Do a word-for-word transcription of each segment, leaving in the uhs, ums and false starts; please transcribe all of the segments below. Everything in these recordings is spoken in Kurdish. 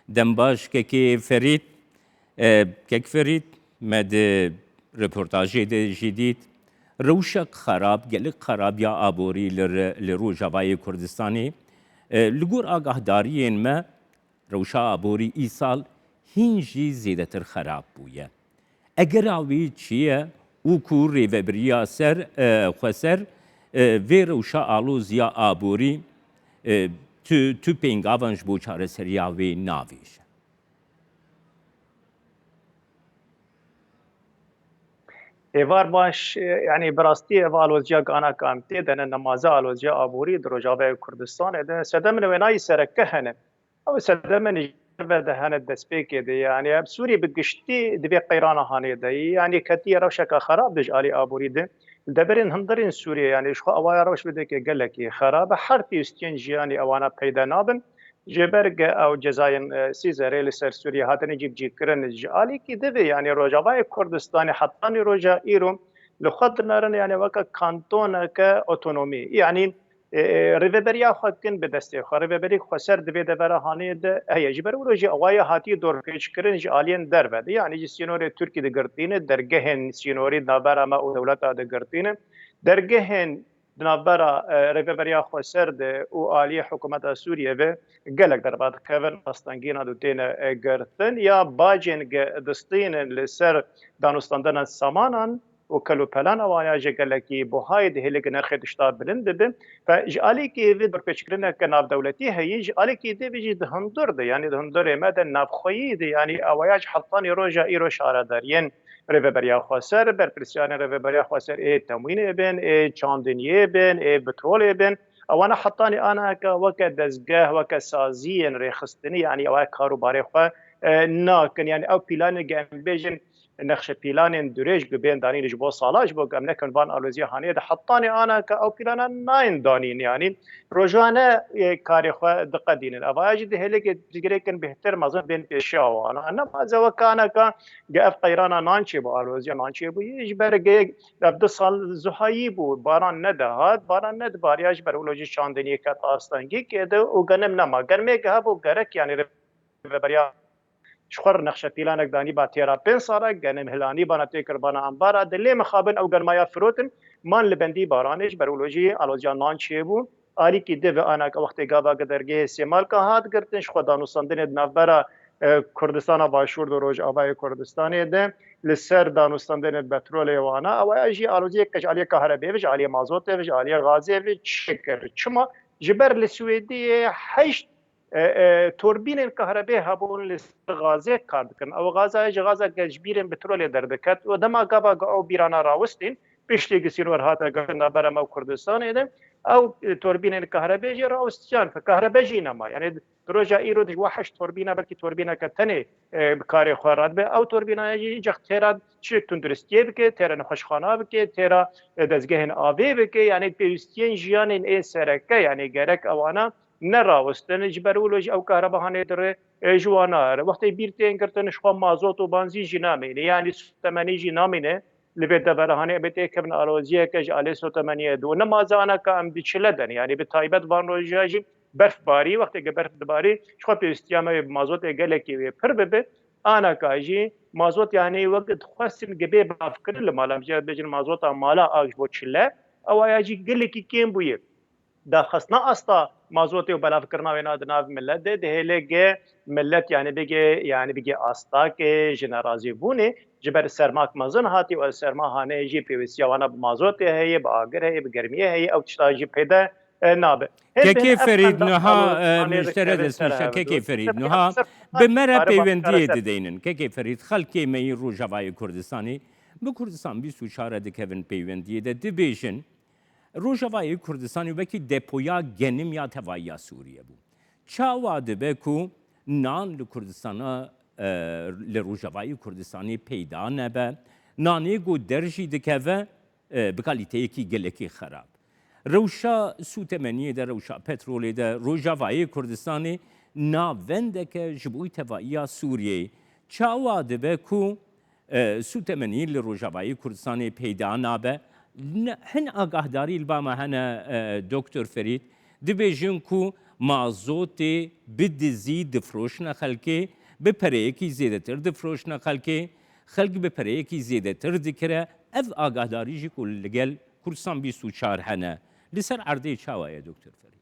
Dem baş kekê Ferîd. E, kek Ferîd, me di reportajê de jî dît, rewşek xerab, gelek xerab ya aborî li re-, li Rojavayê Kurdistanê. E, li gor agahdariyên me, rewşa aborî îsal hîn jî zêdetir xerab bûye. Egera wî çi ye û ku rêvebiriya ser, e, xweser, e, vê rewşa aloziya aborî, e, tu, tu pêngavan ji bo çareseriya wê navêje? Êvar baş, e, yanî bi rastî ev aloziya gana kam tê de ne nemaze aloziya aborî di Rojavayê Kurdistanê de sedemên wênayî sereke hene. Ew sedemên ji ve de hene destpêkê de, yanî ev Sûrî bi giştî di vê qeyrana hanê de ye. Yanî ketiye rewşeke xerab de ji alî aborî de. Li deverên hundirên Sûriyê, yanî ji xwe awaya rewş bideke gelekî xerab e. Her pêwîstiyên jiyanî ewana peyde nabin. Ji ber ge ew cezayên, e, Sîzerê li ser Sûriye hatine cîbicîkirin ji alîkî divê, yanî Rojavayê Kurdistanê hetanî roja îro li xwe dinerin, yanî weke kantoneke otonomî. Yanî, e, e, rêveberiya xwe kin bi destê xwe. Rêveberî xweser di vê devera hanê de heye. Ji ber wilo jî awayê hatiye dorpêçkirin ji aliyên derve de. Yanî ji sînorê Tirkî digirtîne, dergehên sînorî di navbera me û dewleta digirtîne. Dergehên di navbera, e, Rêveberiya Xweser de û aliyê hikûmeta Sûriyê ve gelek derba dikevin, astengîna dû têne, e, girtin ya bacên ge distînin li ser danûstandina samanan û kelûpelan, awaya jî gelekî buhayê dihêle ke nirxê tişta bilind dibe. Fe ji alîkî vê dorpêçkirineke navdewletî heye, ji alîkî dê vê jî di hundir de, yanî di hundirê me de navxweyî de, yanî awaya ji hetanî roja îro şaredariyên Rêveberiya Xweser, berpirsiyarên Rêveberiya Xweser ê temwînê bin, ê çandiniyê bin, ê petrolê bin, ewana hetanî anaka weke dezgeh, weke saziyên rêxistinî, yanî ewa kar û barê xwe, e, nakin. Yanî ew pîlanê ge em bêjin nexşe pîlanên dirêj bi bên danîn ji bo sala, ji bo ku em nekin van aloziya hanê de hetanî anaka ew pîlana nayên danîn. Yanî rojane, e, karê xwe diqedînin. Evaya jî dihêleke cigirêkin bêhtir mezin bên pêşiya wana. Nema zewekana ka ge ev qeyrana nan çêbû, aloziya nan çêbûyî, ji ber ge ev du sal zuhayî bû, baran nedihat, baran nedibariya, ji ber wilo jî çandiniyê ket astengî kê de û genim nema. Genim ê ge hebû gerek, yanî rêveberiya ji xwe re nexşe pîlanek danî ba têra pênc sala, genim hilanî bana tê kir bana ambara, di lê mixabin ew genimaya firotin, man li bendî baranê, ji ber wilo jî aloziya nan çêbû. Alîkî di ve anaka wextê gava ke dergehê Sêmalka hat girtin, ji xwe danûstandinê di navbera, e, Kurdistana Başûr de Rojavayê Kurdistanê de, li ser danûstandinê petrolê wana, ewaya jî aloziyeke ji aliyê kahrebê ve, ji aliyê mazotê ve, ji aliyê gazê ve çêkir. Çima? Ji ber li Swêdiyê heşt e, e, torbînên kahrebê hebûn li ser gazê kar dikin. Ew gaza ji gaza ke ji bîrên petrolê derdiket û dema gava ku ew bîrana rawistîn, piştî ku sînor hate girtin navbera me û Kurdistanê de, ew, e, torbînên kahrebê jî rawistiyan, kahrebe jî nema. Yanî di roja îro de ji we heşt torbîna, belkî torbîneke tenê, e, bi karê xwe radibe. Ew torbînaya jî încex têra çi tunduristiyê bike, têra nexweşxana bike, têra, e, dezgehên avê bike. Yanî pêwîstiyên jiyanên ê sereke, yanî gerek ewana nerawistine, ji ber wilo jî ew kahreba hanê dire, e, ji wana re. Wextê bîr tên girtin, ji xwe mazot û banzîn jî namîne, yanî sotemenî jî namîne. Li vê devera hanê em ê têkevin aloziyeke ji alê sotemeniyê de. Û nema zanaka em di çile de ne, yanî bi taybet van roja jî berf barî, wextê ke berf dibarî, ji xwe pêwîstiya me wê bi mazotê gelekî wê pir bibe. Anaka jî mazot, yanî wek dixwestin ge bê belavkirin li mala, em jê re bêjin mazota mala a ji bo çile, ew aya jî gelekî kêm bûye. Daxistina asta mazotê û belavkirina wê na di nav milet de, dihêle ge milet, yanî bigê, yanî bigê astakê ji nerazîbûnê, ji ber sermak mezin hatî û ev serma hanê jî pêwîstiya wana bi mazotê heye, bi agir heye, bi germiyê heye, ew tişta jî peyde, e, nabe. Hê Kekê bihên ev Ferîd qenda niha, e, alozanê min ji te re dikeve dest ser nîşe, ev Kekê û Ferîd niha bi me re peywendiyê dideynin. Kekê Ferîd, xelkê me yî Rojavayê Kurdistanê bi Kurdistan bîst û çar re dikevin peywendiyê de, dibêjin, Rojavayê Kurdistanê wekî depoya genim ya tevahiya Sûriyê bû. Çawa dibe ku nan li Kurdistana, e, li Rojavayê Kurdistanê peyda nebe, nanê ku der jî dikeve, e, bi kalîteyekî gelekî xerab. Rewşa sûtemeniyê de, rewşa petrolê de Rojavayê Kurdistanê navendeke ji bo tevahiya Sûriyeyê. Çawa dibe ku e, sûtemenî li Rojavayê Kurdistanê peyda nabe. Ne, hin agahdarî li ba me hene, e, Doktor Ferîd, dibêjin ku mazotê bi dizî difroşine xelkê, bi pereyekî zêdetir difroşine xelkê, xelk bi pereyekî zêdetir dikire. Ev agahdarî jî ku li gel Kurdistan bîst û çar hene, li ser erdê çawa ye, Doktor Ferîd?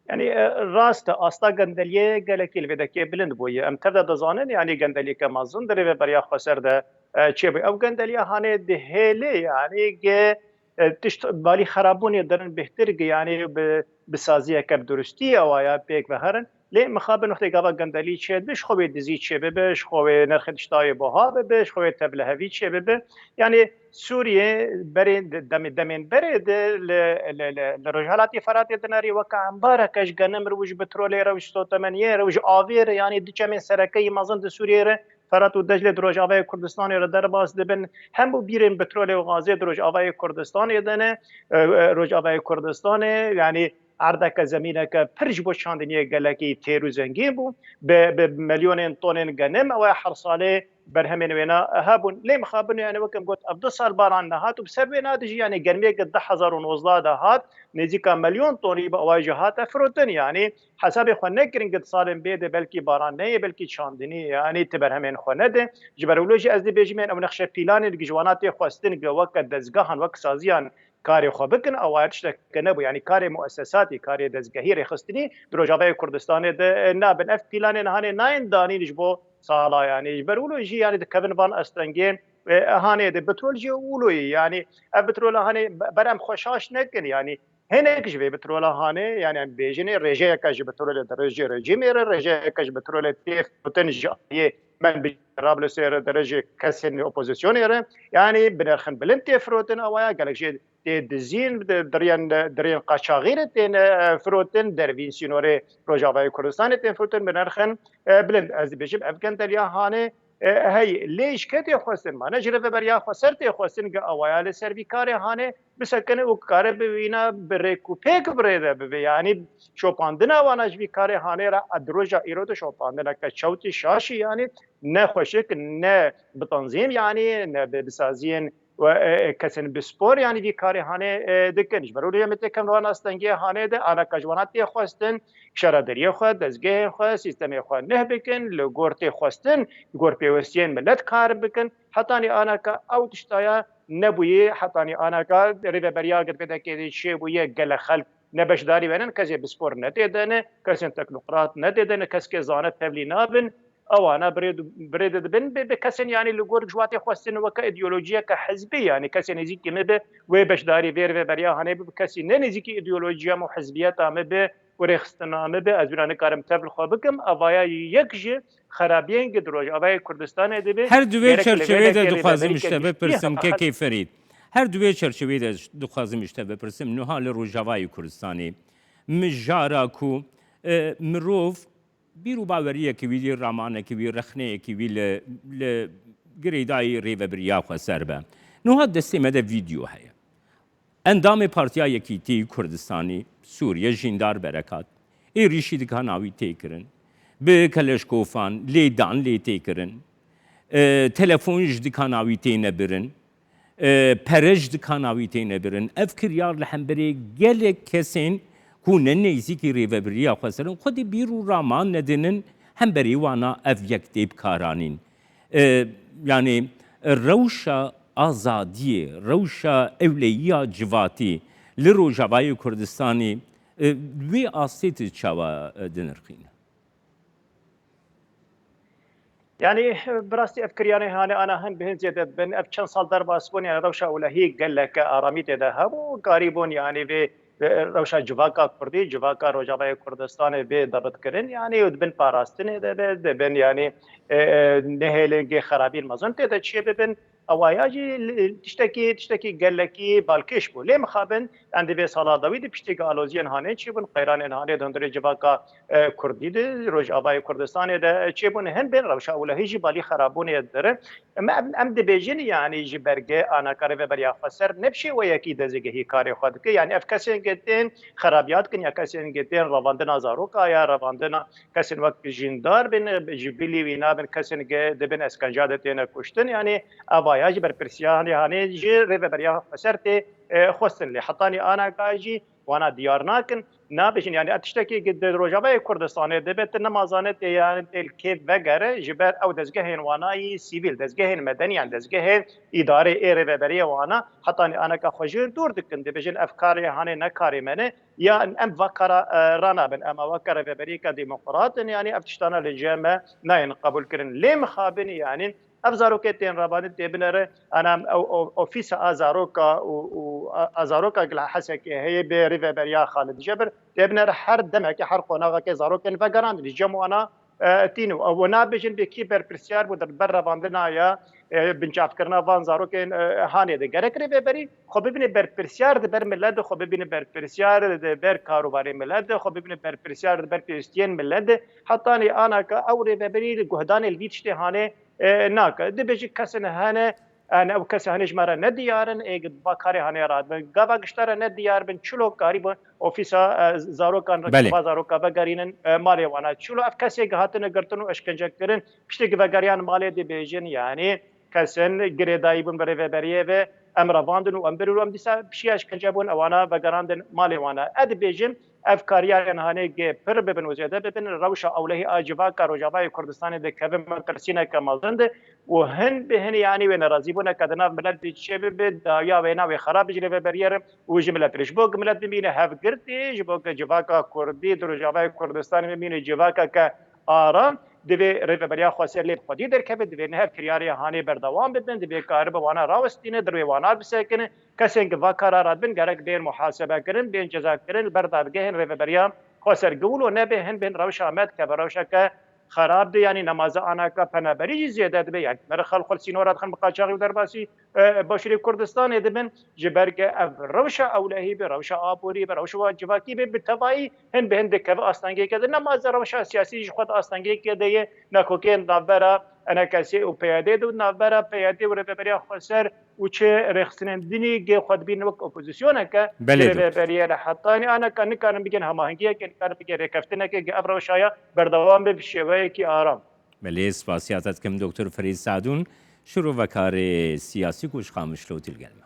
Yani e, rast e, asta gendeliyê gelekî li vê dekê bilind bûye. Em tev de dizanin, yani gendeliyeke mezin di rêveberiya xweser de e, çêbû. Ew gendeliya hanê dihêlê, yani ge e, tişt balî xerabûnê dirin bêhtir ge, yani bi, bi saziyeke bi durustî ewa ya pêk ve herin. Lê mixabin wextê gava gendelî çêdibe, ji xwe wê dizî çêbibe, ji xwe wê nirxê tiştayê buha bibe, ji xwe wê tevlihevî çêbibe. Yani Sûriye berê demê, demên berê de li, li, li, li Rojhelatê Feratê dinerî weke embareke ji genim re û ji petrolê re û ji sotemeniyê re û ji avê re, yanî du çemên sereke yî mezin di Sûriyê re, Ferat û Declê di Rojavayê Kurdistanê re derbas dibin. Hemû bîrên petrolê û gazê di Rojavayê Kurdistanê de ne. E, e, Rojavayê Kurdistanê, yanî erdeke, zemîneke pir ji bo çandiniyê gelekî têr û zengîn bû. Bi, bi milyonên tonên genim ew her salê berhemên wêna hebûn. Lê mixabin, yani wek em got, ev du sal baran nehat û bi ser wêna de jî, yani germiyeke du hezar û nozdeh de hat, nêzîka milyon tonî bi awayê jî hate firotin. Yani hesabê xwe nekirin ki di salên bê de belkî baran neyê, belkî çandinî, yani ti berhemên xwe nede. Ji ber wilo jî ez dibêjim, yani ew nexşe pîlanên ki ji wana tê xwestin ki weke dezgehan, wek saziyan karê xwe bikin, awayê tişteke nebû. Yani karê muessesatî, karê dezgehî, rêxistinî di Rojavayê Kurdistanê de e, nabin. Ev pîlanên hanê nayên danîn ji bo sala, yani ji ber wilo jî yani dikevin van astengê e, hanê de petrol jî wilo ye. Yani ev petrola hanê be-, ber em xwe şaş nekin, yani hinek ji vê petrola hanê, yani em bêjinê rêjeyeke ji petrolê dirêjê rejîmê re, rêjeyeke ji petrolê tê firotin ji aliyê, em bêjin, Trablusê re, dirêjê kesên opozisyonê re, yani bi nirxên bilind tê firotin, awaya gelek jê tê dizîn, di-, diriyên, diriyên qaçaxî re tên e, firotin, dervîn sînorê Rojavayê Kurdistanê tên firotin bi nirxên e, bilind. Ez dibêjim ev gendeliya hanê e, heye. Lê ji kê tê xwestin? Ma ne ji rêveberiya xweser tê xwestin, ge awaya li ser vî karê hanê bisekine û kare bi wîna bi rêk û pêk bi rê de bibe. Yanî şopandina wana ji vî karê hanê re, e, di roja îro de şopandineke çewtî şaşî, yanî ne xweşik, ne bi tanzîm, yanî ne bi, bi saziyên we, e, e, kesên bi spor, yanî vî karê hanê e, dikin. Ji ber wilo em têkin van astengiyê hanê de, anaka ji wana tê xwestin, şaredariyê xwe, dezgehên xwe, sîstemê xwe neh bikin, li gor tê xwestin, li gor pêwestiyên milet kar bikin. Hetanî anaka ew tiştaya nebûye, hetanî anaka rêveberiya G D P D K'ê de çêbûye, gelek xelk ne beşdarî wenin, kesê bi spor ne tê de ne, kesên teknokrat ne tê de ne, keskê zane tevlî nabin. Ewana birê, birê de dibin bi, bi kesên, yanî li gor ji watê xwestin weke îdeolojiyeke hizbî, yanî kesê nêzîkî me bi wê beşdarî vê rêveberiya hanê bi, bi kesî ne nêzîkî îdeolojiya me û hizbiyeta me bi û rêxistina me bi, ez wîna nikarim tev li xwe bikim. Evaya yek ji xerabiyên gi di Rojavayê Kurdistanê de bi. Her di wê çerçevê de dixwazim ji te bipirsim, Kekê Ferîd. Her di wê çerçevê de dixwazim ji te bipirsim. Nuha li Rojavayê Kurdistanê mijara ku, e, mirov bîr û baweriyekî wî, ramanekî wî, rexneyekî wî li, li girêdayî rêvebiriya xweser be. Niha destê me de vîdeo heye. Endamê Partiya Yekîtî Kurdistanî Sûriye Jîndar Berekat êrîşî dikana wî tê kirin. Bi keleşkofan lêdan lê tê kirin. E, telefon ji dikana wî têne birin. E, pere ji dikana wî têne birin. Ev kiryar li hemberê gelek kesên ku ne neyzîkî rêvebiriya xweser in, xwedî bîr û raman nedinin, hemberî wana ev yek tê bikaranîn. E, yanî rewşa azadiyê, rewşa ewleyiya civatî li Rojavayê Kurdistanê, e, wê astê tu çawa, e, dinirxîne? Yanî, bi rastî ev kiryanê hane ana hin bi hin zêde dibin. Ev çend sal derbas bûn, yanî rewşa ewlehî geleke aramî tê de hebû. Karî bûn, yanî vê, vê rewşa civaka Kurdî, civaka Rojavayê Kurdistanê bê debitkirin, yanî û dibin parastinê de be, dibin, yanî, e, e, nehêlingê xerabîn mezin tê de çê bibin. Ewaya jî li, tiştekî, tiştekî gelekî balkêş bû. Lê mixabin, em di vê sala dawî de piştî ku aloziyên hanê çêbûn, qeyranên hanê di hundirê civaka, e, Kurdî de, Rojavayê Kurdistanê de çêbûn, hin bên rewşa ewlehî jî balî xerabûnê dirin. Em, em, em dibêjin, yanî ji berge anaka rêveberiya xweser ne bi şêweyekî dezgehî karê xwe dike. Yanî ev kesên ke tên xerabiya dikin ya kesên ke tên revandina zaroka ya revandina kesên wek jîndar bin, ji bilî wî nabin, kesên ke dibin eskenca de têne kuştin. Yanî eva ya ji berpirsiya hanê, hanê ji rêveberiya xweser tê e, xwestin lê. Hetanî anaka jî wana diyar nakin. Nabêjin, yani ev tiştekî di Rojavayê Kurdistanê dibe, tu nema zanê tê, yani tê li kê vegere, ji ber ew dezgehên wanayî sivîl, dezgehên medenî, yani dezgehên îdarê ê rêveberiyê wana, hetanî anaka xwe jê dûr dikin, dibêjin ev karê hanê ne karê me ne, ya em va kara, e, ranabin, em awaka rêveberiyeke demokrat in, yani ev tiştana li cem me nayên qebûl kirin. Lê mixabin, yani ev zarokê tên revandin tê binere, ana ew o-, ofîsa a zaroka û, û a, a zaroka gila Hesekê heye bê rêveberiya Xalid Cebir, tê binere her demekê, her qonaxekê zarokên vegerandin, cem wana, e, tîn û ew nabêjin bê kî berpirsyar bû di ber revandina ya, e, binçavkirina van zarokên, e, hanê de. Gerek rêveberî xwe bibîne berpirsyar di ber milet de, xwe bibîne berpirsyar di ber karobarê milet de, xwe bibîne berpirsyar di ber pêwîstiyên milet de. Hetanî anaka ew rêveberî li guhdanê li vî tiştê hanê, e, nake. Dibêjin kesên hene, yani ew kesê hanê ji me re nediyar in, ê va karê hanê radibin. Gava gişta re nediyar bin, çilo karîbûn ofîsa, e, zarokan re Belê. Kiba zaroka vegerînin, e, malê wana. Çilo ev kesê hatine girtin û eşkence kirin, piştî ku vegeriyan malê dibêjin, yani kesên girêdayî bûn bi rêveberiyê ve, em revandin û em birin û em dîsa pişiya eşkence bûn, ewana vegerandin malê wana. Ez dibêjim, ev kariyarên hanê gê pir bibin û zêde bibin, rewşa ewlehî a civaka Rojavayê Kurdistanê dikeve metirsîneke mezin de û hin bi hin, yanî wê nerazîbûneke di nav milet de çêbibe, dawiya wêna wê xerab ji rêveberiyê re û ji milet re. Ji bo ku milet bimîne hevgirtî, ji bo ku civaka Kurdî di Rojavayê Kurdistanê bimîne civakeke aram, divê rêveberiya xweser lê bi xwedî derkeve, divê niha ev kiryarê hanê berdewam bibin, divê karibe wana rawestîne, di rê wana bisekine. Kesên ku va kara radibin gerek bên muhasebe kirin, bên ceza kirin, li ber dadgehên rêveberiya xweser. Giwilo nebe hin bên rewşa me dikeve rewşeke xerab de, yanî nemaze anaka penaberî jî zêde dibe. Yanî me re xelq xwe li sînora dixin bi qaçaxî û derbasî, e, Başûrê Kurdistanê dibin. Ji ber ke ev rewşa ewlehî be, rewşa aborî be, rewşa civakî be, bi tevayî hin bi hin dikeve astengeke de. Nemaze rewşa siyasî ji xwe di astengeke de ye, nakokên navbera enekesê û P Y D de û navbera P Y D û rêveberiya xweser û çi rêxistinên dinî gê xwe dibînin wek opozisyoneke Belê, doktor. Rêveberiyê re. Hetanî aneka nikarin bigên hemahengiyeke, nikarin bigên rêkeftineke, gê ev rewşaya berdewam be bi şêweyekî aram. Belê, spasiya te dikim, doktor Ferîd Sadûn, şirovekarê siyasî ku ji Qamişlo tî li gel me.